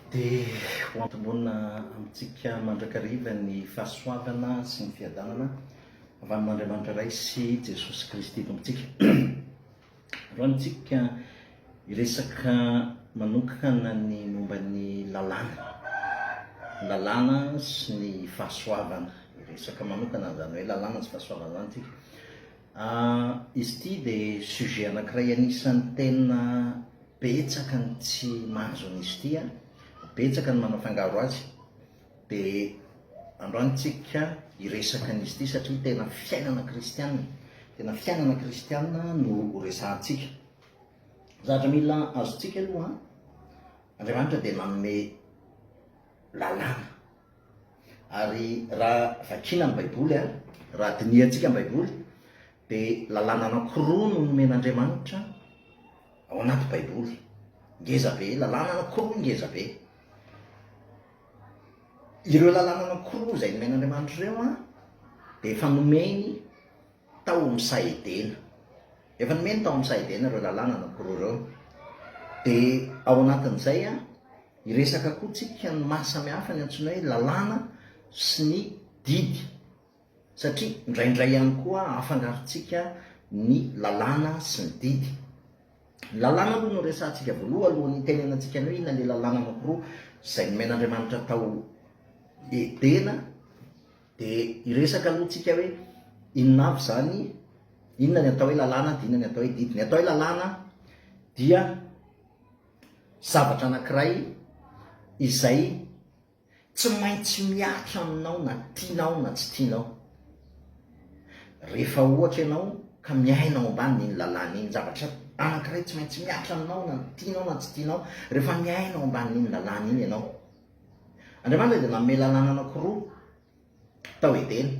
Dia ho antombonina amintsika mandrakariva ny fahasoavana sy ny fiadanana avy amin'Andriamanitra Ray sy Jesosy Kristy Tompontsika. Androany tsika hiresaka manokana ny momba ny lalàna, ny lalàna sy ny fahasoavana. Hiresaka manokana an'izany hoe lalàna sy fahasoavana izany tsika. Izy ity dia sujet anankiray anisan'ny tena betsaka ny tsy mahazo an'izy ity an, betsaka ny manafangaro azy, dia androany tsika hiresaka an'izy ity satria tena fiainana kristiana, tena fiainana kristiana no ho resahantsika. Zavatra mila azontsika aloha an, Andriamanitra dia nanome lalàna, ary raha vakiana ny baiboly an, raha dinihantsika ny baiboly dia lalàna anankiroa no nomen'Andriamanitra Ao anaty baiboly. Ngeza be, lalàna anankiroa ngeza be. Ireo lalàna anankiroa izay nomen'Andriamanitra ireo an, dia efa nomeny tao amin'ny saha Edena. Efa nomeny tao amin'ny saha Edena ireo lalàna anankiroa ireo. Dia ao anatin'izay an, hiresaka koa tsika ny maha samy hafa ny antsoina hoe lalàna sy ny didy. Satria indraindray ihany koa afangarontsika ny lalàna sy ny didy. Ny lalàna aloha no resahantsika voaloha alohan'ny hitenenantsika ny hoe inona ilay lalàna anankiroa izay nomen'Andriamanitra tao Edena dia hiresaka aloha tsika hoe inona avy izany, inona ny atao hoe lalàna dia inona ny atao hoe didy. Ny atao hoe lalàna dia zavatra anankiray izay Tsy maintsy mihatra aminao na tianao na tsy tianao. Rehefa ohatra ianao ka miaina ao ambanin'iny lalàna iny, zavatra anankiray tsy maintsy mihatra aminao na tianao na tsy tianao, rehefa miaina ao ambanin'iny lalàna iny ianao. Andriamanitra dia nanome lalàna anankiroa tao Edena,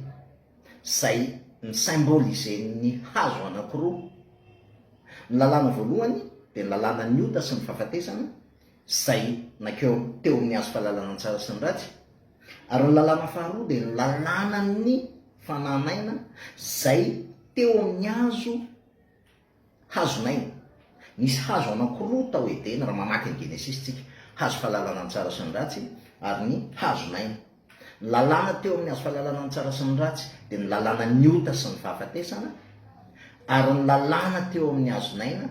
izay ni-symboliser-n'ny hazo anankiroa. Ny lalàna voalohany dia ny lalànan'ny ota sy ny fahafatesana, izay nankeo teo amin'ny hazo fahalalana ny tsara sy ny ratsy, ary ny lalàna faharoa dia ny lalànan'ny fanan'aina izay teo amin'ny hazo hazon'aina. Nisy hazo anankiroa tao Edena, raha mamaky ny Genesisy tsika, hazo fahalalana ny tsara sy ny ratsy ary ny hazon'aina. Ny lalàna teo amin'ny hazo fahalalana ny tsara sy ny ratsy dia ny lalànan'ny ota sy ny fahafatesana, ary ny lalàna teo amin'ny hazon'aina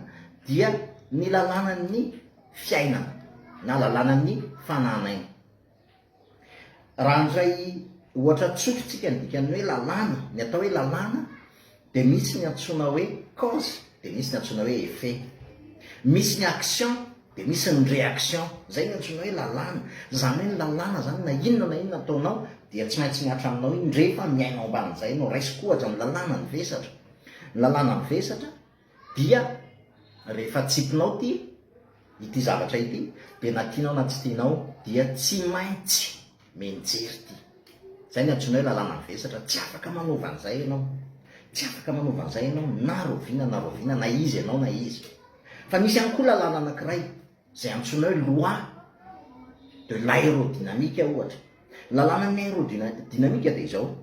dia ny lalànan'ny fiainana na lalànan'ny fanan'aina. Raha handray ohatra tsotra tsika ny dikan'ny hoe lalàna, ny atao hoe lalàna dia misy ny antsoina hoe cause dia misy ny antsoina hoe effet. Misy ny action dia misy ny réaction. Izay ny antsoina hoe lalàna. Izany hoe ny lalàna izany na inona na inona ataonao dia tsy maintsy mihatra aminao iny rehefa miaina ao ambanin'izay ianao. Raisiko ohatra ny lalàna ny vesatra. Ny lalàna ny vesatra dia rehefa tsipinao ity ity zavatra ity dia na tianao na tsy tianao dia tsy maintsy mijery ity. Izay ny antsoina hoe lalàna mivesatra, tsy afaka manova an'izay ianao. Tsy afaka manova an'izay ianao na rahoviana na rahoviana na iza ianao na iza. Fa misy ihany koa lalàna anankiray izay antsoina hoe loi de l'aérodynamique ohatra. Ny lalànan'ny aérodynamique dia izao,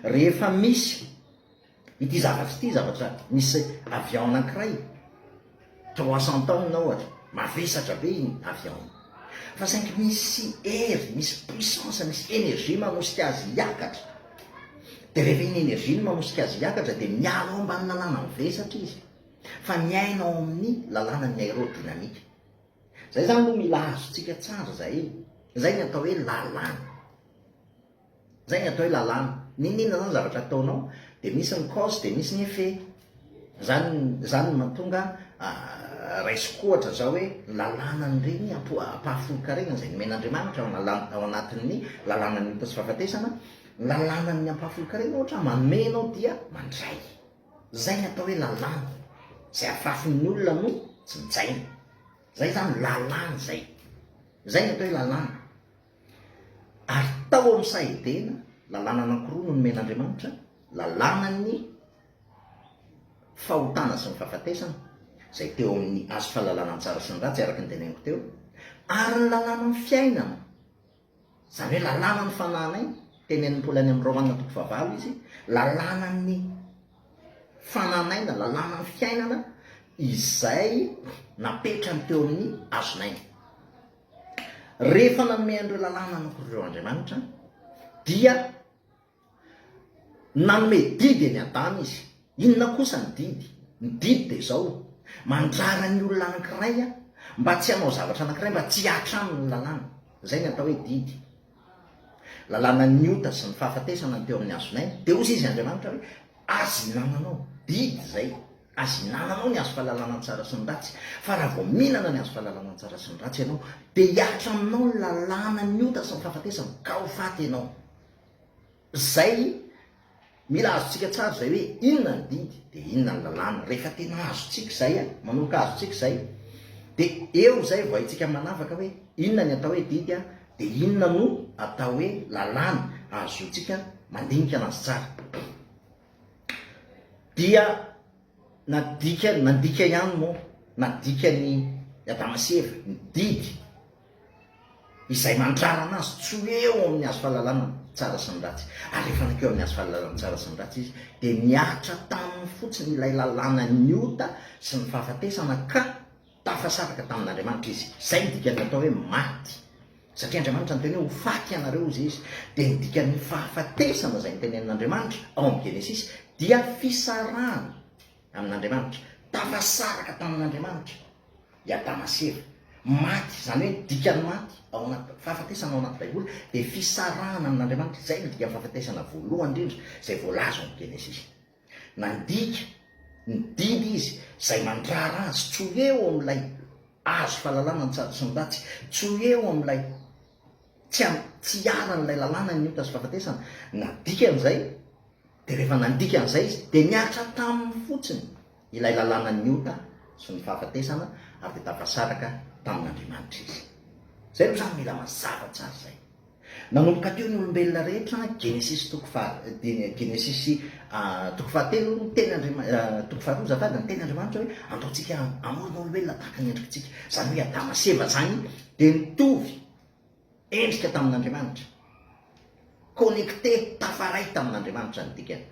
rehefa misy Ity zavatra ity zavatra misy avion anankiray 300 tonnes ohatra, mavesatra be iny avion iny. Fa saingy misy hery, misy puissance, misy énergie manosika azy hiakatra. Dia rehefa iny énergie iny manosika azy hiakatra dia miala ao ambany lalàna mivesatra izy. Fa miaina ao amin'ny lalànan'ny aérodynamique. Zay zany aloha mila azontsika tsara zay e. Zay ny atao hoe lalàna. Zay ny atao hoe lalàna. N'inon'inona zany zavatra ataonao dia misy ny cause dia misy ny effet. Zany zany no mahatonga raisiko ohatra zao hoe lalànan'ireny ampahafolon-karena izay nomen'Andriamanitra ao ao anatin'ny lalànan'ny ota sy fahafatesana, ny lalànan'ny ampahafolon-karena ohatra manome ianao dia mandray. Zay ny atao hoe lalàna. Zay afafin'ny olona no jinjaina. Zay zany lalàna zay. Zay ny atao hoe lalàna. Ary tao amin'ny saha Edena, lalàna anankiroa no nomen'Andriamanitra, lalànan'ny fahotana sy ny fahafatesana, izay teo amin'ny hazo fahalalana ny tsara sy ny ratsy, araka ny teneniko teo, ary ny lalànan'ny fiainana, izany hoe lalànan'ny fanan'aina, tenenin'i Paoly any amin'ny Romana toko fahavalo izy, lalànan'ny fanan'aina, lalànan'ny fiainana, izay napetrany teo amin'ny hazon'aina. Rehefa nanome an'ireo lalàna anankiroa ireo Andriamanitra dia nanome didy an'i Adama izy. Inona kosa ny didy? Ny didy dia izao, mandrara ny olona anankiray mba tsy hanao zavatra anankiray mba tsy hihatra aminy ny lalàna. Izay ny atao hoe didy. Lalànan'ny ota sy ny fahafatesana ny teo amin'ny hazon'aina. Dia hozy izy Andriamanitra hoe, Aza ihinananao. Didy izay. Aza ihinananao ny hazo fahalalana ny tsara sy ny ratsy. Fa raha vao mihinana ny hazo fahalalana ny tsara sy ny ratsy ianao, dia hihatra aminao ny lalànan'ny ota sy ny fahafatesana, ka ho faty ianao. Izay mila azontsika tsara izay hoe inona ny didy dia inona ny lalàna. Rehefa tena azontsika izay, manomboka azontsika izay, dia eo izay vao haintsika manavaka hoe inona ny atao hoe didy dia inona no atao hoe lalàna ahazoantsika mandinika anazy tsara. Dia nadika, nandika ihany moa, nadikan'i Adama sy Eva ny didy. Izay mandrara anazy tsy ho eo amin'ny hazo fahalalana ny tsara sy ny ratsy. Ary rehefa nankeo amin'ny hazo fahalalana ny tsara sy ny ratsy izy, dia nihatra taminy fotsiny ilay lalànan'ny ota sy ny fahafatesana ka tafasaraka tamin'Andriamanitra izy. Izay no dikan'ny atao hoe maty. Satria Andriamanitra niteny hoe ho faty ianareo hozy izy. Dia ny dikan'ny fahafatesana izay notenenin'Andriamanitra ao amin'ny Genesisy dia fisarahana amin'Andriamanitra. Tafasaraka tamin'Andriamanitra. I Adama sy Eva. Maty, izany hoe ny dikan'ny maty ao anaty, fahafatesana ao anaty Baiboly dia fisarahana amin'Andriamanitra. Izay no dikan'ny fahafatesana voalohany indrindra izay voalaza ao amin'ny Genesisy. Nandika ny didy izy izay mandrara azy tsy ho eo amin'ilay hazo fahalalana ny tsara sy ny ratsy, tsy ho eo amin'ilay tsy tsy hiharan'ilay lalàna ny ota sy fahafatesana. Nadikany izay dia rehefa nandika an'izay izy dia nihatra taminy fotsiny ilay lalànan'ny ota sy ny fahafatesana ary dia tafasaraka tamin'Andriamanitra izy. Izay aloha izany mila mazava tsara izay. Nanomboka teo ny olombelona rehetra, Genesisy toko faha Genesisy toko fahatelo niteny Andriama toko faharoa azafady niteny Andriamanitra hoe andaontsika hamorona olombelona tahaka ny endrikitsika. Izany hoe Adama sy Eva izany dia nitovy endrika tamin'Andriamanitra. Connecté, tafaray tamin'Andriamanitra ny dikany.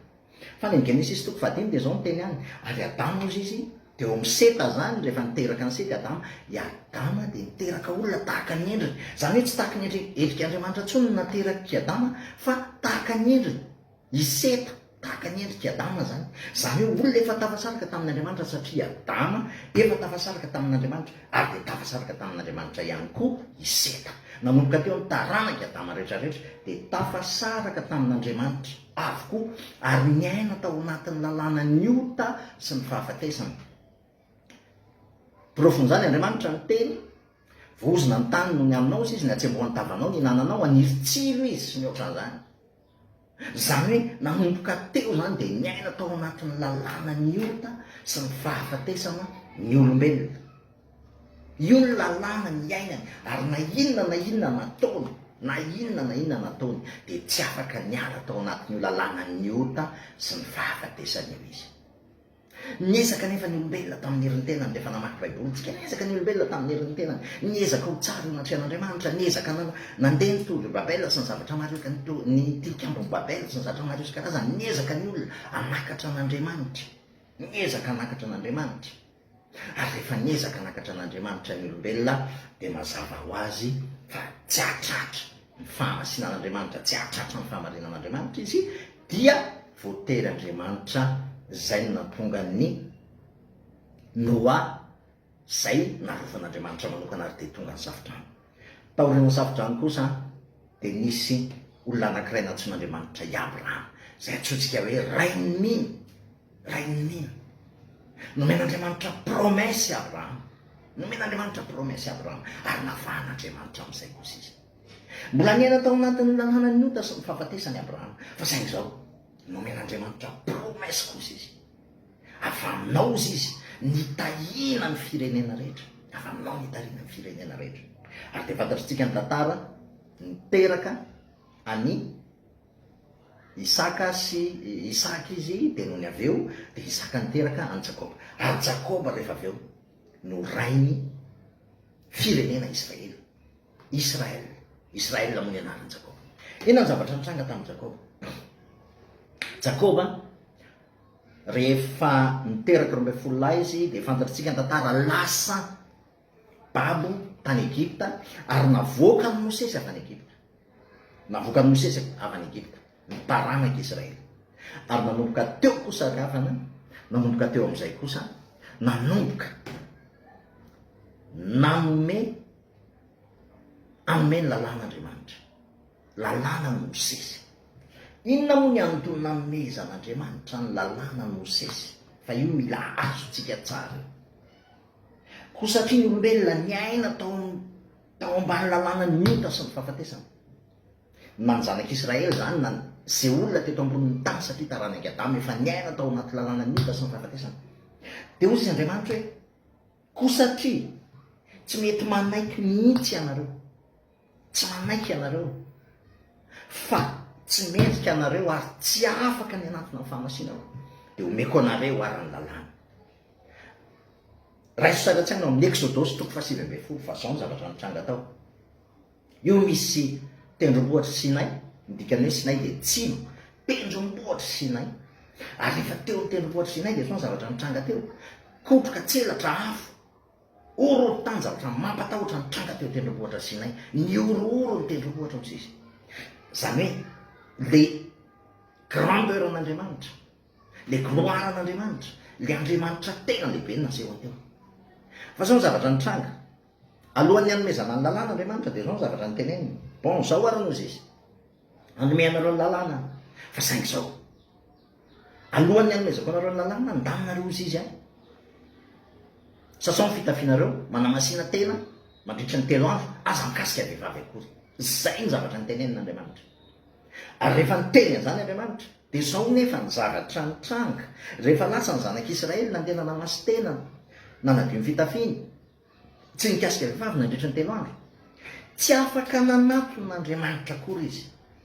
Fa any amin'ny Genesisy toko fahadimy dia izao no teny any, Ary Adama hozy izy, dia eo amin'i Seta izany, rehefa niteraka an'i Seta i Adama, i Adama dia niteraka olona tahaka ny endriny. Izany hoe tsy tahaka ny endrik'Andriamanitra intsony no naterak'i Adama, fa tahaka ny endriny. I Seta, tahaka ny endrik'i Adama izany. Izany hoe olona efa tafasaraka tamin'Andriamanitra satria i Adama efa tafasaraka tamin'Andriamanitra ary dia tafasaraka tamin'Andriamanitra ihany koa i Seta. Nanomboka teo ny taranak'i Adama rehetrarehetra dia tafasaraka tamin'Andriamanitra avokoa ary niaina tao anatin'ny lalànan'ny ota sy ny fahafatesana. Porofon'izany Andriamanitra niteny, Voaozona ny tany noho ny aminao, hozy izy, ny hatsembohan'ny tavanao, ny hinananao, haniry tsilo izy sy ny ohatran'izany. Izany hoe nanomboka teo izany dia niaina tao anatin'ny lalànan'ny ota sy ny fahafatesana ny olombelona. Io ny lalàna niainany ary na inona na inona nataony, na inona na inona nataony dia tsy afaka niala tao anatin'io lalànan'ny ota sy ny fahafatesana io izy. Niezaka anefa ny olombelona tamin'ny herin'ny tenany, rehefa namaky Baiboly isika, niezaka ny olombelona tamin'ny herin'ny tenany, niezaka ho tsara eo anatrehan'Andriamanitra, niezaka nandeha ny Tour de Babel sy ny zavatra maro, ny Tilikambon'i Babel sy ny zavatra maro isan-karazany, niezaka ny olona hanakatra an'Andriamanitra, niezaka hanakatra an'Andriamanitra. Ary rehefa niezaka hanakatra an'Andriamanitra ny olombelona, dia mazava ho azy fa tsy hahatratra ny fahamasinan'Andriamanitra, tsy hahatratra ny fahamarinan'Andriamanitra izy, dia voatery Andriamanitra izay no nahatonga an'i Noa izay narovan'Andriamanitra manokana ary dia tonga ny safodrano. Taorian'ny safodrano kosa dia nisy olona anankiray nantsoin'Andriamanitra i Abrahama, izay antsointsika hoe rain'ny mino. Rain'ny mino. Nomen'Andriamanitra promesse i Abrahama. Nomen'Andriamanitra promesse i Abrahama ary navahan'Andriamanitra amin'izay kosa izy. Mbola niaina tao anatin'ny lalànan'ny ota sy ny fahafatesana i Abrahama, fa saingy izao, nomen'Andriamanitra promesse kosa izy. Avy aminao hozy izy, nitahiana ny firenena rehetra. Avy aminao nitariana ny firenena rehetra. Ary dia fantatritsika ny tantara, niteraka an'i Isaka sy Isaka izy, dia nony avy eo dia Isaka niteraka an'i Jakoba. Ary Jakoba rehefa avy eo no rain'ny firenena Israely. Israel. Israel moa ny anaran'i Jakoba. Inona ny zavatra nitranga tamin'i Jakoba? Jakoba, rehefa niteraka 12 lahy izy, dia fantatritsika ny tantara, lasa babo. tany Egypta ary navoakan'i Mosesy avy any Egypta. Navoakan'i Mosesy avy any Egypta ny taranak'i Israely. Ary nanomboka teo kosa ry havana, nanomboka teo amin'izay kosa, nanomboka nanome hanome ny lalàn'Andriamanitra. Lalànan'i Mosesy. Inona moa ny antony nanomezan'Andriamanitra ny lalànan'i Mosesy? Fa io mila azontsika tsara io. Koa satria ny olombelona niaina tao tao ambany lalànan'ny ota sy ny fahafatesana. Na ny zanak'Israely izany na izay olona teto ambonin'ny tany satria taranak'i Adama efa niaina tao anaty lalànan'ny ota sy ny fahafatesana. Dia hoy izy Andriamanitra hoe, Koa satria tsy mety manaiky mihitsy ianareo, tsy manaiky ianareo fa tsy mendrika anareo ary tsy afaka ny hanantona ny fahamasinako, dia omeko anareo ary ny lalàna. Raiso sary an-tsaina ao amin'ny Eksodosy toko fahasivy ambin'ny folo fa izao ny zavatra nitranga tao. Io misy tendrombohitr'i Sinay, ny dikan'ny hoe Sinay dia tsilo, tendrombohitr'i Sinay. Ary rehefa teo amin'ny tendrombohitr'i Sinay dia izao ny zavatra nitranga teo, kotroka tselatra afo, horohorontany zavatra mampatahotra nitranga teo tendrombohitra Sinay, nihorohoro ny tendrombohitra hoy izy. Izany hoe le grandeur an'Andriamanitra, le gloire an'Andriamanitra, le Andriamanitra tena lehibe no nasehony teo. Fa izao ny zavatra nitranga, Alohan'ny hanomezana ny lalàna Andriamanitra dia izao ny zavatra noteneniny, Bon, izao ary hozy izy, hanome anareo ny lalàna aho, fa saingy izao, alohan'ny hanomezako anareo ny lalàna, andaminareo hozy izy aho, sasao ny fitafianareo, manamasina tena mandritry ny telo andro, aza mikasika vehivavy akory. Izay ny zavatra notenenin'Andriamanitra. Ary rehefa niteny an'izany Andriamanitra, dia izao nefa ny zavatra nitranga, rehefa lasa ny zanak'Israely nandeha nanamasintena, nanadio ny fitafiany, Tsy nikasika vehivavy nandritra ny telo andro. Tsy afaka nanatona an'Andriamanitra akory izy.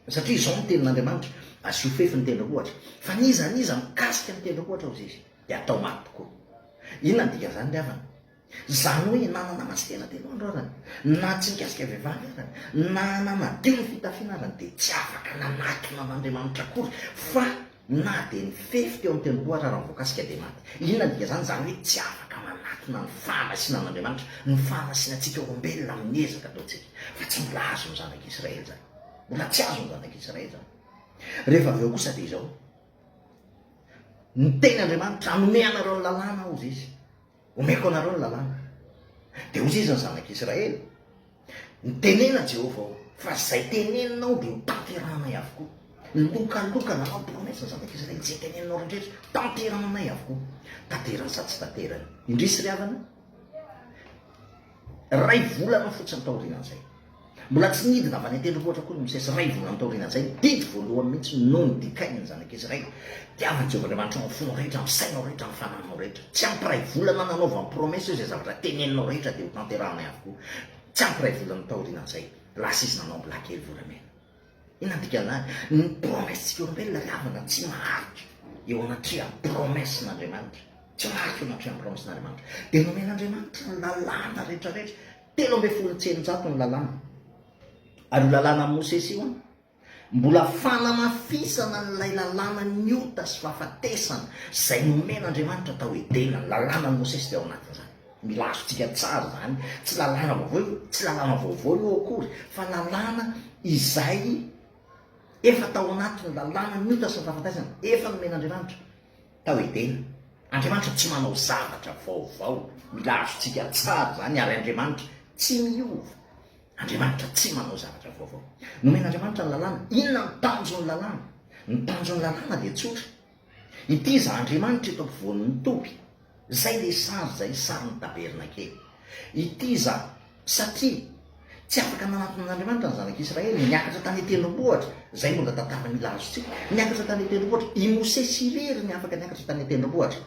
Satria izao no tenin'Andriamanitra, Asio fefy ny tendrombohitra. Fa n'iza n'iza mikasika ny tendrombohitra, hozy izy, dia atao maty tokoa. Inona no dikan'izany ry havana? Izany hoe na nanamasintena telo andro arany, na tsy nikasika vehivavy arany, na nanadio ny fitafiana arany, dia tsy afaka nanatona an'Andriamanitra akory fa Na dia ny fefy teo amin'ny tendrombohitra ary ny voakasika dia maty. Inona ny dikan'izany? Izany hoe tsy afaka manatona ny fahamasinan'Andriamanitra, ny fahamasinantsika olombelona amin'ny ezaka ataontsika. Fa tsy mbola azon'ny zanak'Israely izany. Mbola tsy azon'ny zanak'Israely izany. Rehefa avy eo kosa dia izao. Niteny Andriamanitra, hanome anareo ny lalàna hozy izy. Omeko anareo ny lalàna. Dia hozy izy ny zanak'Israely, Mitenena Jehovah ô, fa izay teneninao dia ho tanterahanay avokoa. Nilokaloka nanao promesse ny zanak'Israely, izay teneninao rehetra, tanterahanay avokoa. Tanterany sa tsy tanterany? Indrisy ry havana, iray volana fotsiny taorian'izay. Mbola tsy nidina avy any an-tendrombohitra akory i Mosesy, iray volana taorian'izay, ny didy voalohany mihitsy no nodikainy ny zanak'Israely, Tiavo an'i Jehovah Andriamanitrao amin'ny fonao rehetra, amin'ny sainao rehetra, amin'ny fanahinao rehetra. Tsy ampy iray volana nanaovany promesse io, izay zavatra teneninao rehetra dia ho tanterahanay avokoa. Tsy ampy iray volana taorian'izay, lasa izy nanao ambilahy kely volamena. Inona ny dikan'izany? Ny promesse-tsika olombelona ry havana tsy maharitra eo anatrehan'ny promesse-n'Andriamanitra. Tsy maharitra eo anatrehan'ny promesse-n'Andriamanitra. Dia nomen'Andriamanitra ny lalàna rehetra rehetra. 613 ny lalàna. Ary io lalànan'i Mosesy io an, mbola fanamafisana an'ilay lalànan'ny ota sy fahafatesana izay nomen'Andriamanitra tao Edena. Ny lalànan'i Mosesy dia ao anatin'izany. Mila azontsika tsara izany. Tsy lalàna vaovao io, tsy lalàna vaovao io akory, fa lalàna izay efa tao anatin'ny lalànan'ny ota sy ny fahafatesana, efa nomen'Andriamanitra. Tao Edena. Andriamanitra tsy manao zavatra vaovao. Mila azontsika tsara izany ary Andriamanitra tsy miova. Andriamanitra tsy manao zavatra vaovao. Nomen'Andriamanitra ny lalàna. Inona ny tanjon'ny lalàna? Ny tanjon'ny lalàna dia tsotra. Ity iza Andriamanitra eto ampovoan'ny toby. Izay ilay sary izay, sarin'ny tabernakely. Ity iza Satria tsy afaka nanatona an'Andriamanitra ny zanak'Israely, niakatra tany an-tendrombohitra, izay mbola tantara mila azontsika, niakatra tany an-tendrombohitra, i Mosesy irery ny afaka niakatra tany an-tendrombohitra,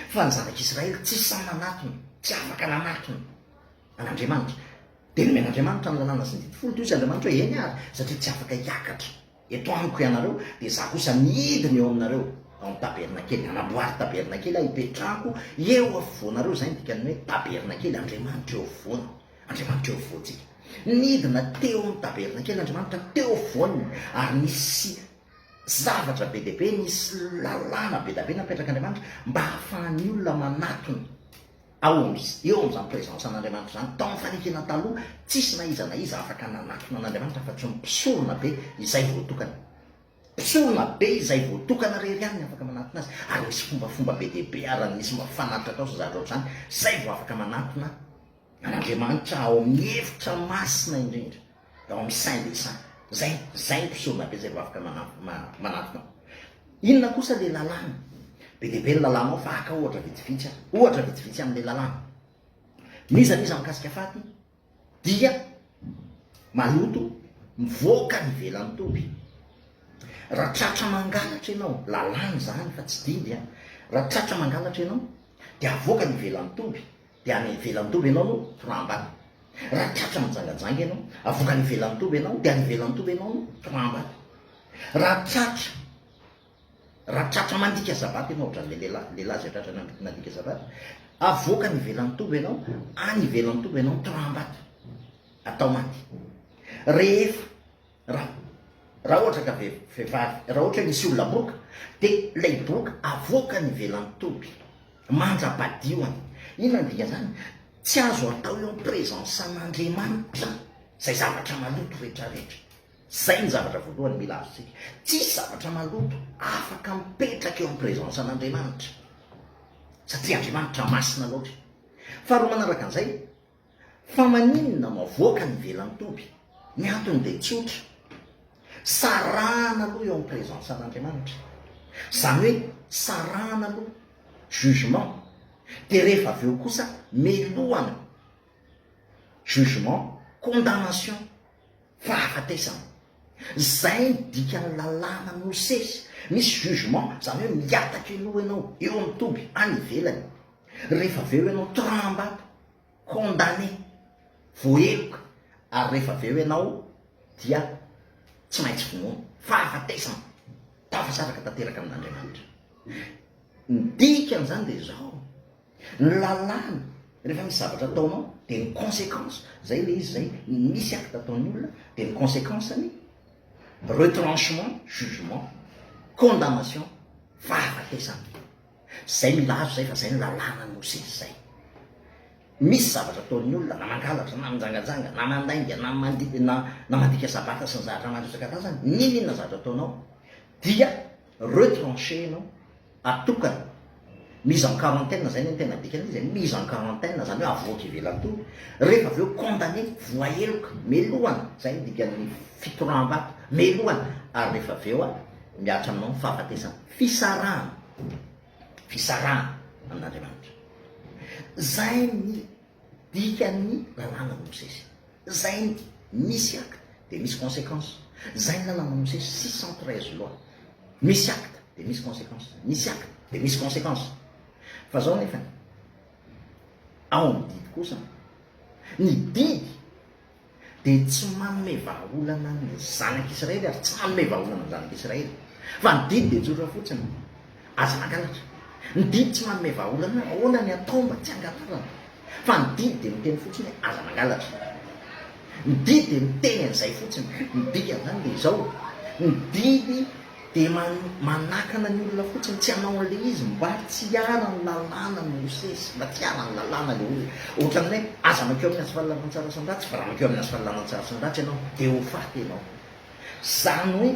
fa ny zanak'Israely tsy sahy nanatona, tsy afaka nanatona an'Andriamanitra. Dia nomen'Andriamanitra ny lalàna sy ny didy folo, dia hoy izy Andriamanitra hoe, eny ary, satria tsy afaka hiakatra Eto amiko ianareo, dia izaho kosa midina eo aminareo, ao amin'ny tabernakely. Hanamboary tabernakely aho hipetrahako eo afovoanareo, izay no dikan'ny hoe tabernakely, Andriamanitra eo afovoany, Andriamanitra eo afovoantsika. Nidina teo amin'ny tabernakely Andriamanitra, teo afovoany, ary nisy zavatra be dia be, nisy lalàna be dia be napetrak'Andriamanitra mba hahafahan'ny olona manatona. Ao am, eo amin'izany présence an'Andriamanitra izany, tao amin'ny fanekena taloha, tsisy na iza na iza afaka nanatona an'Andriamanitra afa-tsy ny mpisorona be izay voatokana. Mpisorona be izay voatokana irery ihany ny afaka manatona azy, ary misy fombafomba be dia be ary misy fanatitra atao sy zavatra ohatr'izany, izay vao afaka manatona an'Andriamanitra ao amin'ny efitra masina indrindra, ao amin'ny Saint des Saints. Izay, izay ny mpisorona be izay vao afaka manatona. Inona kosa ilay lalàna? Be dia be ny lalàna ao fa haka ohatra vitsivitsy aho. Ohatra vitsivitsy amin'ilay lalàna. N'iza n'iza mikasika faty dia maloto mivoaka any ivelan'ny toby. Raha tratra mangalatra ianao, lalàna izany fa tsy didy an. Raha tratra mangalatra ianao dia avoaka any ivelan'ny toby, dia any ivelan'ny toby ianao no toraham-bato. Raha tratra mijangajanga ianao, avoaka any ivelan'ny toby ianao, dia any ivelan'ny toby ianao no toraham-bato. Raha tratra, raha tratra mandika sabata ianao, ohatran'ilay lehilahy, lehilahy izay tratra nandika sabata, avoaka any ivelan'ny toby ianao, any ivelan'ny toby ianao toraham-bato, atao maty. Rehefa, raha, raha ohatra ka vehivavy, raha ohatra hoe misy olona boka, dia ilay boka avoaka any ivelan'ny toby, mandra-padioany. Inona no dikan'izany? Tsy azo atao eo am-présence an'Andriamanitra izay zavatra maloto rehetrarehetra. Zay ny zavatra voalohany mila azontsika. Tsisy zavatra maloto afaka mipetraka eo amin'ny présence an'Andriamanitra. Satria Andriamanitra masina loatra. Faharoa manaraka an'izay, fa maninona no avoaka ny ivelan'ny toby? Ny antony dia tsotra. Sarahana aloha eo amin'ny présence an'Andriamanitra. Izany hoe sarahana aloha, jugement. Dia rehefa avy eo kosa melohana, jugement, condamnation. Fahafatesana. Zay ny dikan'ny lalàna Mosesy. Misy jugement, zany hoe mihataka aloha ianao eo amin'ny toby, any ivelany. Rehefa avy eo ianao toraham-bato, condamné, voaheloka, ary rehefa avy eo ianao dia tsy maintsy vonoina. Fahafatesana. Tafasaraka tanteraka amin'Andriamanitra. Ny dikan'izany dia izao. Ny lalàna, rehefa misy zavatra ataonao dia ny consequence, zay le izy zay, misy acte ataon'ny olona dia ny consequence-ny, retranchement, jugement, condamnation, fahafatesana. Zay mila azo zay fa zay ny lalàna Mosesy zay. Misy zavatra ataon'ny olona na mangalatra na mijangajanga na mandainga na mandi- na na mandika sabata sy ny zavatra maro isan-karazany, n'inon'inona zavatra ataonao dia retrancher ianao Atokana. Mise en quarantaine zay no tena dikany izy e, mise en quarantaine zany hoe avoaka ivelan'ny toby, rehefa avy eo condamné, voaheloka, melohana, zay no dikan'ny fitoraham-bato, melohana, ary rehefa avy eo mihatra aminao ny fahafatesana, fisarahana, fisarahana amin'Andriamanitra. Zay ny dikan'ny lalàna Mosesy. Zay ny misy acte dia misy consequence. Zay ny lalàna Mosesy, 613 lois. Misy acte dia misy consequence, misy acte dia misy consequence. Fa zao nefany, ao amin'ny didy kosa, ny didy dia tsy manome vahaolana ny zanak'Israely ary tsy manome vahaolana ny zanak'Israely. Fa ny didy dia tsotra fotsiny, aza mangalatra. Ny didy tsy manome vahaolana hoe ahoana ny atao mba tsy hangalarana. Fa ny didy dia miteny fotsiny hoe aza mangalatra. Ny didy dia miteny an'izay fotsiny. Ny dikan'izany dia izao, ny didy dia manakana ny olona fotsiny tsy hanao an'ilay izy mba tsy hiharan'ny lalànan'i Mosesy, mba tsy hiharan'ny lalàna ilay olona. Ohatran'ny hoe aza mankeo amin'ny hazo fahalalana tsara sy ny ratsy, fa raha mankeo amin'ny hazo fahalalana tsara sy ny ratsy ianao dia ho faty ianao. Izany hoe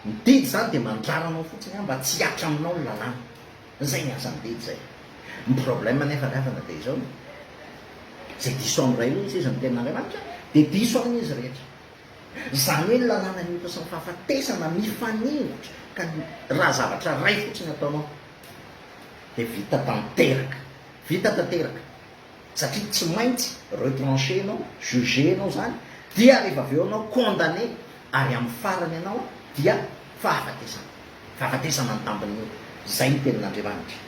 ny didy izany dia mandrara anao fotsiny mba tsy hihatra aminao ny lalàna. Izay ny asan'ny didy izay. Ny problème anefa ry havana dia izao, izay diso amin'ny iray hoy izy ny tenin'Andriamanitra dia diso amin'izy rehetra. Izany hoe ny lalàna ny ota sy ny fahafatesana mifaningotra ka raha zavatra iray fotsiny ataonao dia vita tanteraka, vita tanteraka satria tsy maintsy retrancher enao, juger enao izany dia rehefa avy eo enao condamner ary amin'ny farany ianao dia fahafatesana, fahafatesana ny tambin'ny ota, izay ny tenin'Andriamanitra.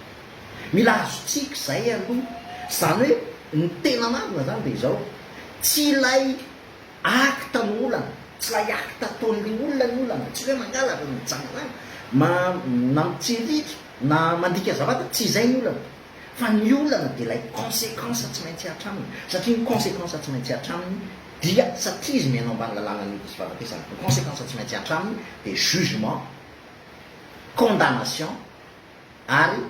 Mila azontsika izay aloha, izany hoe ny tena marina izany dia izao, tsy ilay Acte no olana, tsy ilay acte ataon'ilay olona ny olana, tsy hoe mangalatra na mijangajanga, ma na mitsiriritra na mandika zavatra, tsy izay ny olana, fa ny olana dia ilay consequence tsy maintsy hihatra aminy, satria ny consequence tsy maintsy hihatra aminy dia satria izy miaina ao ambany lalànan'ny ota sy fahafatesana, ny consequence tsy maintsy hihatra aminy dia jugement, condamnation ary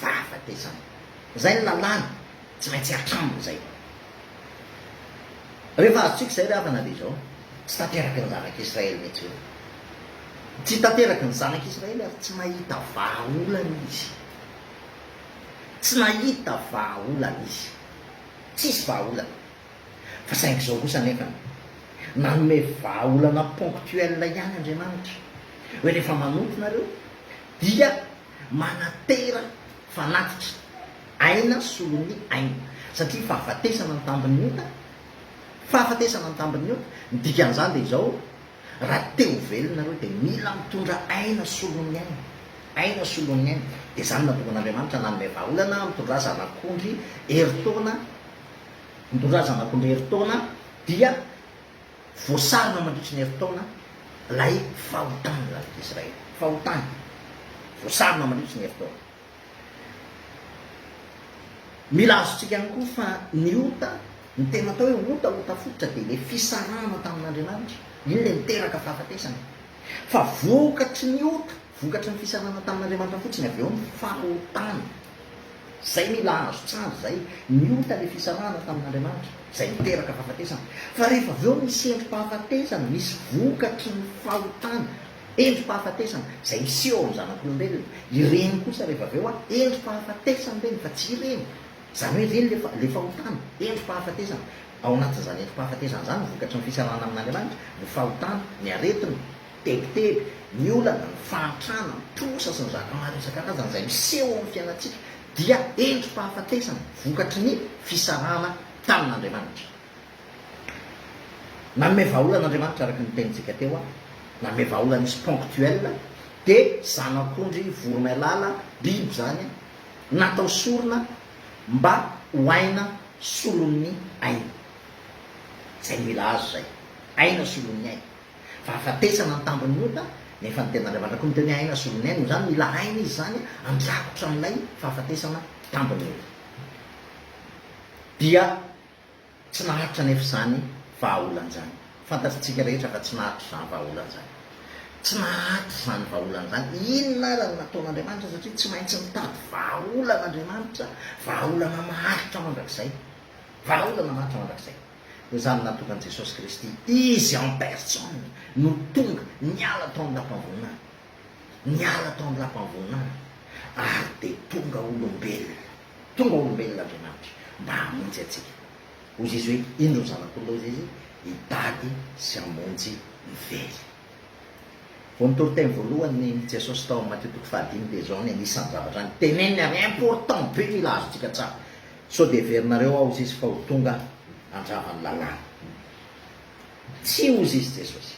fahafatesana. Izay ny lalàna, tsy maintsy hatraminy izay. Rehefa azontsika izay ry havana dia izao, tsy tanteraky ny zanak'Israely mihitsy io. Tsy tanteraky ny zanak'Israely ary tsy nahita vahaolana izy. Tsy nahita vahaolana izy. Tsisy vahaolana. Fa saingy izao kosa anefany, nanome vahaolana ponctuel ihany Andriamanitra, hoe rehefa manompo nareo dia manatera fanatitra, aina solon'ny aina, satria fahafatesana ny tambin'ny ota, fahafatesana ny tambin'ny ota, ny dikan'izany dia izao, raha te ho velona nareo dia mila mitondra aina solon'ny aina, aina solon'ny aina, dia izany no nahatonga an'Andriamanitra nanome vahaolana, mitondrà zanak'ondry herintaona, Mitondrà zanak'ondry herintaona dia voasarona mandritry ny herintaona ilay fahotan'ny zanak'Israely. Fahotany. Voasarona mandritry ny herintaona. Mila azontsika ihany koa fa ny ota, ny tena atao hoe ota, ota fototra dia ilay fisarahana tamin'Andriamanitra. Iny ilay niteraka fahafatesana. Fa vokatry ny ota, vokatry ny fisarahana tamin'Andriamanitra fotsiny avy eo ny fahotana. Zay mila azo tsara zay, ny ota le fisarahana tamin'Andriamanitra, zay niteraka fahafatesana. Fa rehefa avy eo misy endri-pahafatesana, misy vokatry ny fahotana, endri-pahafatesana, zay miseho ao amin'ny zanak'olombelona, ireny kosa rehefa avy eo an, endri-pahafatesana ireny fa tsy ireny, zany hoe ireny le le fahotana, endri-pahafatesana. Ao anatin'izany endri-pahafatesana izany ny vokatry ny fisarahana amin'Andriamanitra, ny fahotana, ny aretina, tebiteby, ny olana, ny fahantrana, ny trosa sy ny zaka maro isan-karazany izay miseho ao amin'ny fiainantsika dia endri-pahafatesana vokatry ny fisarahana tamin'Andriamanitra. Nanome vahaolana Andriamanitra araka ny tenintsika teo, nanome vahaolana izy ponctuel, dia zanak'ondry voromailala, biby izany, natao sorona mba ho aina solon'ny aina. Izay no mila azo izay, aina solon'ny aina. Fahafatesana ny tambin'ny ota, nefa ny tenin'Andriamanitra koa miteny hoe aina solon'ny aina, noho izany mila aina izy izany handrakotra an'ilay fahafatesana tambin'ny ota. Dia tsy naharitra anefa izany vahaolana izany. Fantatritsika rehetra fa tsy naharitra izany vahaolana izany. Tsy naharitra izany vahaolana izany. Inona ary no nataon'Andriamanitra satria tsy maintsy mitady vahaolana Andriamanitra, vahaolana maharitra mandrakizay. Vahaolana maharitra mandrakizay. Dia izany nahatonga an'i Jesosy Kristy, Izy en personne no tonga niala tao amin'ny lapan'ny voninahiny, niala tao amin'ny lapan'ny voninahiny ary dia tonga olombelona, tonga olombelona Andriamanitra mba hamonjy antsika. Hoy Izy hoe, Indro ny Zanak'olona, hoy Izy, hitady sy hamonjy ny very. Vao nitory teny voalohany Jesosy tao amin'ny Matio toko fahadimy dia izao ny anisan'ny zavatra niteneniny ary important be mila azontsika tsara. Sao dia heverinareo aho hozy izy fa ho tonga handrava ny lalàna. Tsia hozy izy Jesosy.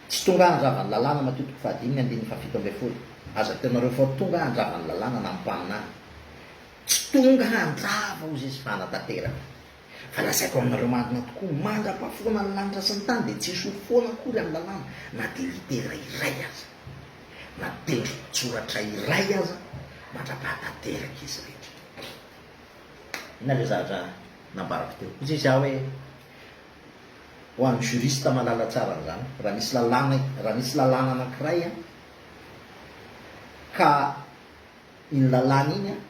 Tsy tonga handrava ny lalàna Matio toko fahadimy andininy fahafito ambin'ny folo. Aza ataonareo fa ho tonga handrava ny lalàna na ny mpaminany. Tsy tonga handrava hozy izy fa hanatanteraka. Fa lazaiko aminareo marina tokoa, mandra-pahafoana ny lanitra sy ny tany dia tsy hisy ho foana akory amin'ny lalàna na dia litera iray aza, na tendron-tsoratra iray aza, mandra-pahatanteraka izy rehetra. Inona ilay zavatra nambarako teo? Hoy izy aho hoe, ho an'ny juriste mahalala tsara an'izany, raha misy lalàna, raha misy lalàna anankiray an, ka iny lalàna iny an,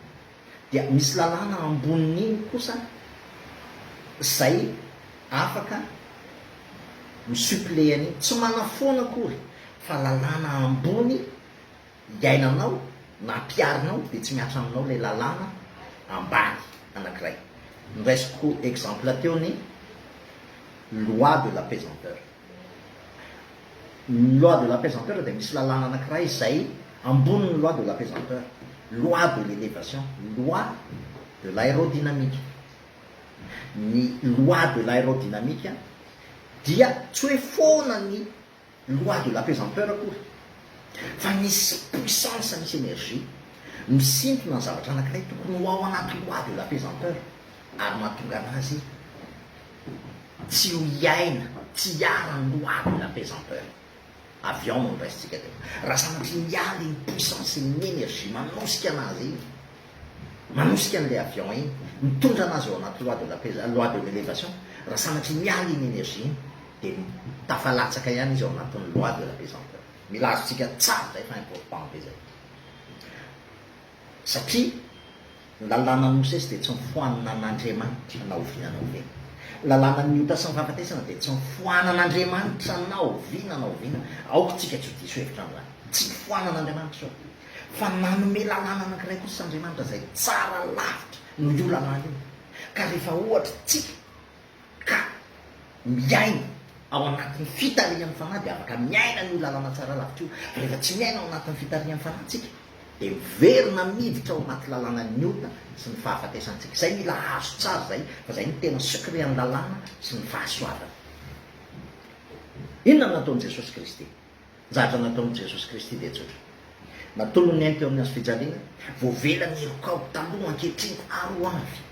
dia misy lalàna ambonin'iny kosa izay afaka mi-suppléer an'iny, tsy manafoana akory fa lalàna ambony iainanao na ampiharinao dia tsy mihatra aminao ilay lalàna ambany anankiray. Noraisiko exemple teo ny loi de la pesanteur. Ny loi de la pesanteur dia misy lalàna anankiray izay ambonin'ny loi de la pesanteur, loi de l'élévation, loi de l'aérodynamique. Ny loi de l'aérodynamique dia tsy hoe foana ny loi de la pesanteur akory fa misy puissance, misy énergie misintona ny zavatra anankiray tokony ho ao anaty loi de la pesanteur ary mahatonga anazy Tsy ho hiaina, tsy hiara ny loi de la pesanteur. Avion no noraisintsika teo. Raha sanatria miala iny puissance, iny énergie manosika anazy iny, manosika an'ilay avion iny, mitondra anazy ao anaty loi de la pesa, loi de l'élévation, raha sanatria miala iny énergie iny, dia tafalatsaka ihany izy ao anatin'ny loi de la pesanteur. Mila azontsika tsara izay fa important be izay. Satria. Ny lalànan'i Mosesy dia tsy nofoanan'Andriamanitra na oviana na oviana. Ny lalànan'ny ota sy ny fahafatesana dia tsy nofoanan'Andriamanitra na oviana na oviana. Aoka isika tsy ho diso hevitra amin'izany. Tsy nofoanan'Andriamanitra io. Fa nanome lalàna anankiray kosa Andriamanitra izay tsara lavitra noho io lalàna io. Ka rehefa ohatra isika ka miaina ao anatin'ny fitarihan'ny Fanahy dia afaka miaina an'io lalana tsara lavitra io. Fa rehefa tsy miaina ao anatin'ny fitarihan'ny Fanahy tsika dia miverina miditra ao anaty lalanan'ny ota sy ny fahafatesantsika. Izay mila azo tsara izay fa izay no tena secret an'ny lalàna sy ny fahasoavana. Inona no nataon'i Jesosy Kristy? Ny zavatra nataon'i Jesosy Kristy dia tsotra. Natolony ny ainy teo amin'ny hazo fijaliana, voavela ny helokao, taloha, ankehitriny ary ho avy.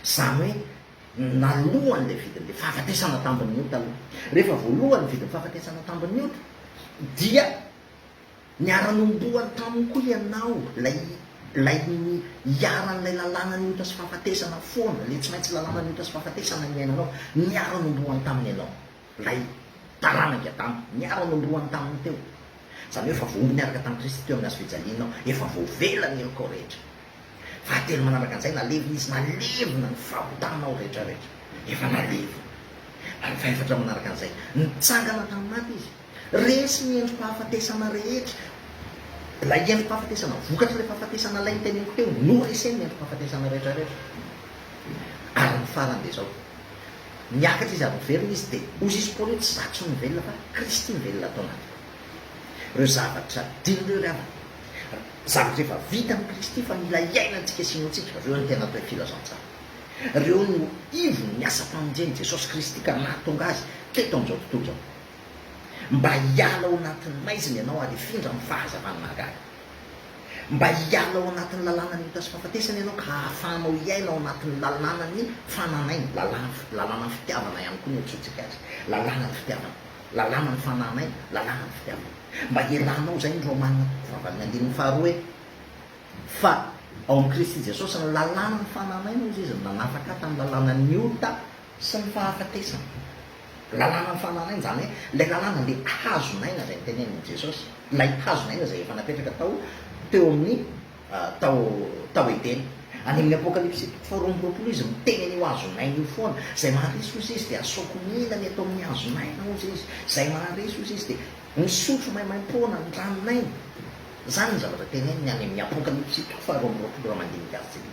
Izany hoe nalohany ilay vidin'ilay fahafatesana tambin'ny ota aloha. Rehefa voalohany ny vidin'ny fahafatesana tambin'ny ota, dia niara-nombohany taminy koa ianao, ilay ilay niharan'ilay lalànan'ny ota sy fahafatesana foana, ilay tsy maintsy lalànan'ny ota sy fahafatesana niainanao, niara-nombohany taminy ianao. Ilay taranak'i Adama, niara-nombohany taminy teo. Izany hoe efa voahombo niaraka tamin'i Kristy teo amin'ny hazofijaliana aho, efa voavela ny helokao rehetra. Fahatelo manaraka an'izay, nalevina Izy, nalevina ny fahotanao rehetra rehetra. Efa nalevina. Ary ny fahefatra manaraka an'izay, nitsangana tamin'ny maty Izy. Resy ny endri-pahafatesana rehetra. Ilay endri-pahafatesana, vokatr'ilay fahafatesana ilay noteneniko teo, noreseny ny endri-pahafatesana rehetra rehetra. Ary ny farany dia izao. Niakatra izy ary niverina izy dia hozy izy Paoly hoe tsy izaho intsony no velona fa Kristy no velona ato anatiko. Ireo zavatra dino ireo ry havana, zavatra efa vita amin'i Kristy fa mila iainantsika sy inoantsika, ireo no tena atao hoe filazantsara. Ireo no ivon'ny asam-pamonjen'i Jesosy Kristy ka nahatonga Azy teto amin'izao tontolo izao. Mba hiala ao anatin'ny maizina ianao ary hifindra amin'ny fahazavana mahagaga. Mba hiala ao anatin'ny lalànan'ny ota sy fahafatesana ianao ka hahafahanao hiaina ao anatin'ny lalànan'ny fananaina, lalàna, lalànan'ny fitiavana ihany koa no iantsoantsika azy, lalànan'ny fitiavana, lalànan'ny fananaina, lalànan'ny fitiavana. Mba hialanao izay ny Romana toko fahavalon'ny andininy faharoa hoe, Fa ao amin'i Kristy Jesosy ny lalànan'ny fananaina hozy izy no nanafaka ahy tamin'ny lalànan'ny ota sy ny fahafatesana. Lalàna ny fanan'aina, izany hoe ilay lalàna ilay hazon'aina izay notenenin'i Jesosy, ilay hazon'aina izay efa napetraka tao teo amin'ny tao tao Edena. Any amin'ny Apokalypsy toko faharoa amby roapolo izy miteny an'io hazon'aina io foana. Izay maharesy hozy izy dia asaoko mihinana eto amin'ny hazon'aina hozy izy. Izay maharesy hozy izy dia misotro maimaimpoana ny ranon'aina. Izany ny zavatra teneniny any amin'ny Apokalypsy toko faharoa amby roapolo raha mandinika azy tsika.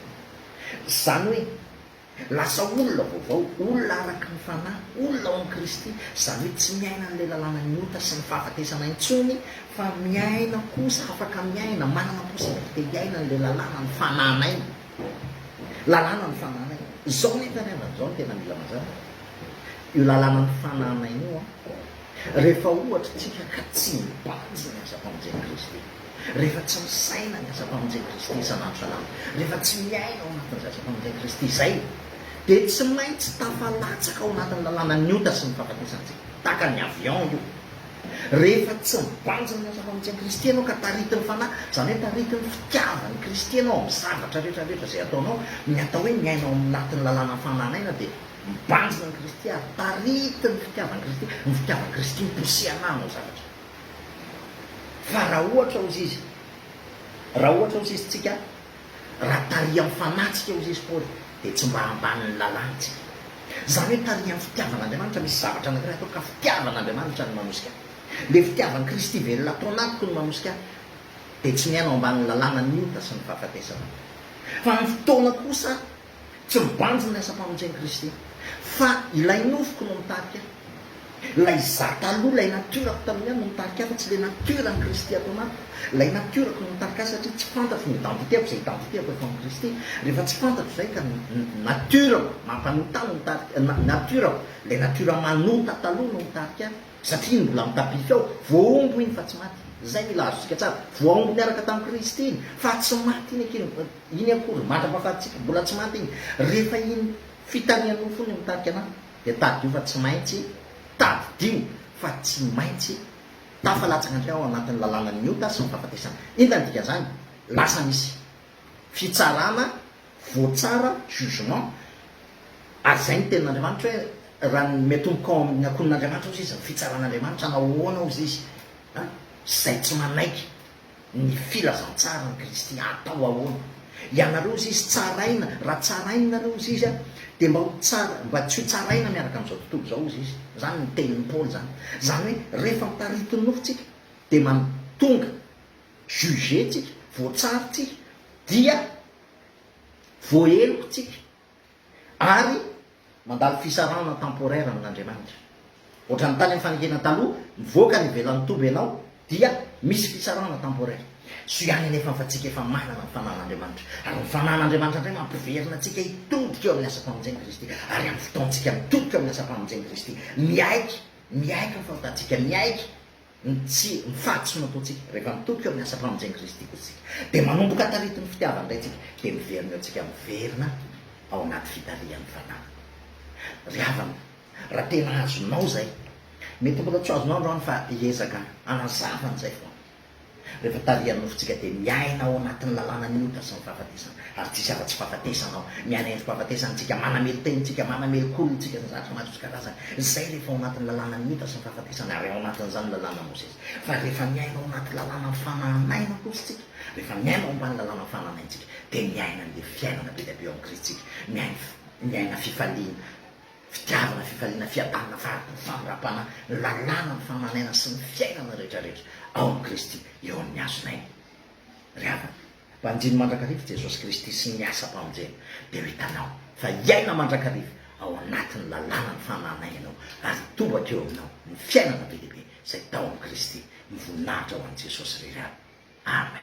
Izany hoe Lasa olona vaovao, olona araka ny fanahy, olona ao amin'i Kristy, izany hoe tsy miaina an'ilay lalànan'ny ota sy ny fahafatesana intsony, fa miaina kosa, afaka miaina, manana possibilité hiaina an'ilay lalànan'ny fanan'aina. Lalànan'ny fanan'aina. Izao nefa ry havana, izao no tena mila mazava, io lalànan'ny fanan'aina io an, rehefa ohatra tsika ka tsy mibanjina ny asam-pamonjen'i Kristy, Rehefa tsy misaina ny asam-pamonjen'i Kristy isan'andro isan'andro, rehefa tsy miaina ao anatin'izay asam-pamonjen'i Kristy izay, dia tsy maintsy tafalatsaka ao anatin'ny lalànan'ny ota sy ny fahafatesantsika. Tahaka ny avion io. Rehefa tsy mibanjina ny asam-pamonjen'i Kristy ianao ka taritin'ny Fanahy, izany hoe taritin'ny fitiavan'i Kristy ianao amin'ny zavatra rehetra rehetra izay ataonao, ny atao hoe miaina ao anatin'ny lalànan'ny fanan'aina dia mibanjina an'i Kristy ary taritin'ny fitiavan'i Kristy, ny fitiavan'i Kristy mi-pousser anà hanao zavatra. Fa raha ohatra hozy izy, raha ohatra hozy izy tsika, raha tarihan'ny Fanahy tsika hozy izy Paoly, dia tsy mba ambanin'ny lalàna tsika. Izany hoe tarihan'ny fitiavan'Andriamanitra, misy zavatra anankiray atao ka fitiavan'Andriamanitra no manosika ahy. Ilay fitiavan'i Kristy velona ato anatiko no manosika ahy, dia tsy miaina ao ambanin'ny lalànan'ny ota sy ny fahafatesana. Fa amin'ny fotoana kosa Tsy mibanjina ny asam-pamonjen'i Kristy, fa ilay nofoko no mitarika ahy. Ilay izaho taloha, ilay natiorako taloha ihany no mitarika ahy, fa tsy ilay natioran'i Kristy ato anatiko. Ilay natiorako no mitarika ahy satria tsy fantatro ny identité-ko, izay identité-ko eto amin'i Kristy. Rehefa tsy fantatro izay ka ny natiorako mampanota ahy no mitarika, ny natiorako, ilay natiora manota taloha no mitarika ahy. Satria iny mbola mitapify ao, voahombo iny fa tsy maty. Izay mila azontsika tsara. Voahombo niaraka tamin'i Kristy iny, fa tsy maty iny akia, iny akory, mandra-pahafatintsika, mbola tsy maty iny. Rehefa iny fitarihan'ny nofo iny mitarika anà, dia tadidio fa tsy maintsy, tadidio fa tsy maintsy tafalatsaka indray ao anatin'ny lalànan'ny ota sy ny fahafatesana. Inona ny dikan'izany? Lasa misy fitsarana voatsara, jugement, ary izay ny tenin'Andriamanitra hoe raha ny miatomboka ao amin'ny akonin'Andriamanitra hozy izy, ny fitsaran'Andriamanitra nahoana hozy izy an, izay tsy manaiky ny filazantsaran'i Kristy atao ahoana? Ianareo hozy izy tsaraina, raha tsaraina nareo hozy izy a, dia mba ho tsara, mba tsy ho tsaraina miaraka amin'izao tontolo izao hozy izy. Izany ny tenin'i Paoly izany. Izany hoe rehefa mitaritin'ny nofo tsika dia man tonga juger tsika, voatsara tsika, dia voaheloka tsika. Ary mandalo fisarahana temporaire amin'Andriamanitra. Ohatran'ny tany amin'ny fanekena taloha, mivoaka any ivelan'ny toby ianao dia misy fisarahana temporaire. Soa ihany anefa fa tsika efa manana ny fanan'Andriamanitra. Ary ny fanan'Andriamanitra indray mampiverina antsika hitodika eo amin'ny asam-pamonjen'i Kristy. Ary amin'ny fotoantsika mitodika eo amin'ny asam-pamonjen'i Kristy, miaiky, miaiky ny fahotantsika, miaiky Ny tsy, ny fahadisoana ataontsika, rehefa mitoky eo amin'ny asam-pamonjen'i Kristy kosa isika, dia manomboka taritin'ny fitiavany indray isika, dia miverina eo tsika miverina ao anaty fitarihan'ny Fanahy. Ry havana, raha tena azonao izay, mety mbola tsy ho azonao androany fa hiezaka hanazava an'izay foana. Rehefa tarihan'ny nofontsika dia miaina ao anatin'ny lalànan'ny ota sy ny fahafatesana, ary tsisy afa-tsy fahafatesana ao. Miaina endri-pahafatesana isika, manamelo-tena isika, manamelo-kolona isika sy ny zavatra maro isan-karazany. Izay rehefa ao anatin'ny lalànan'ny ota sy ny fahafatesana, ary ao anatin'izany ny lalànan'i Mosesy. Fa rehefa miaina ao anaty lalànan'ny fanahinaina kosa isika, rehefa miaina ao ambany lalànan'ny fanahinaina isika, dia miaina an'ilay fiainana be dia be ao amin'i Kristy isika, miaina, miaina fifaliana, Fitiavana, fifaliana, fiadanana, fahari-po, famindram-panahy, ny lalàna, ny fanan'aina sy ny fiainana rehetra rehetra ao amin'i Kristy eo amin'ny hazon'aina. Ry havana, banjino mandrakariva Jesosy Kristy sy ny asam-pamonjena dia ho hitanao fa hiaina mandrakariva ao anatin'ny lalàna ny fanan'aina ianao ary hitobaka eo aminao ny fiainana be dia be izay tao amin'i Kristy. Ny voninahitra ho an'i Jesosy irery ihany. Amen.